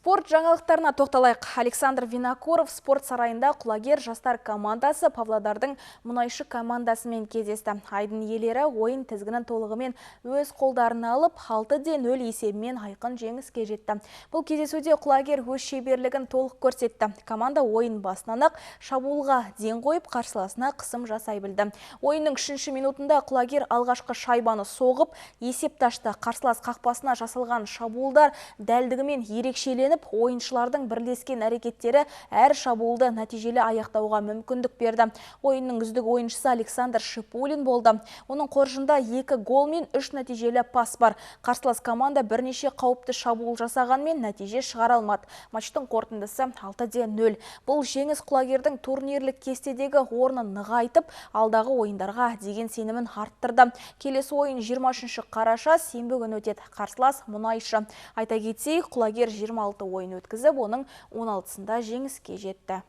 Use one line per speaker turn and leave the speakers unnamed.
Спорт жаңалықтарына тоқталайық. Александр Винокуров спорт сарайында Құлагер жастар командасы Павлодардың Мұнайшы командасымен кездесті. Айдын иелері ойын тізгінін толығымен өз қолдарына алып, 6-0 есебімен айқын жеңіске жетті. Бұл кездесуде Құлагер өз шеберлігін толық көрсетті. Команда ойын басынан-ақ шабуылға ден қойып, қарсыласына қысым жасай білді. Ойынның үшінші минутында Құлагер алғашқы шайбаны соғып, есепті ашты. Қарсылас қақпасына жасалған шабуылдар дәлдігімен ерекшеленіп, ойыншылардың бірлескен әрекеттері әр шабуылды нәтижелі аяқтауға мүмкіндік берді. Ойынның үздік ойыншысы Александр Шипулин болды. Оның қоржында 2 гол мен 3 нәтижелі пас бар. Қарсылас команда бірнеше қауіпті шабуыл жасағанмен, нәтиже шығара алмады. Матчтың қорытындысы 6-0. Бұл жеңіс Құлагердің турнирлік кестедегі орнын нығайтып, алдағы ойындарға деген сенімін арттырды. Келесі ойын 23 қараша, сенбі күні өтеді. Қарсылас Мұнайшы. Айта кетейік, Құлагер 26 ойын өткізіп, оның 16-сында жеңіске жетті.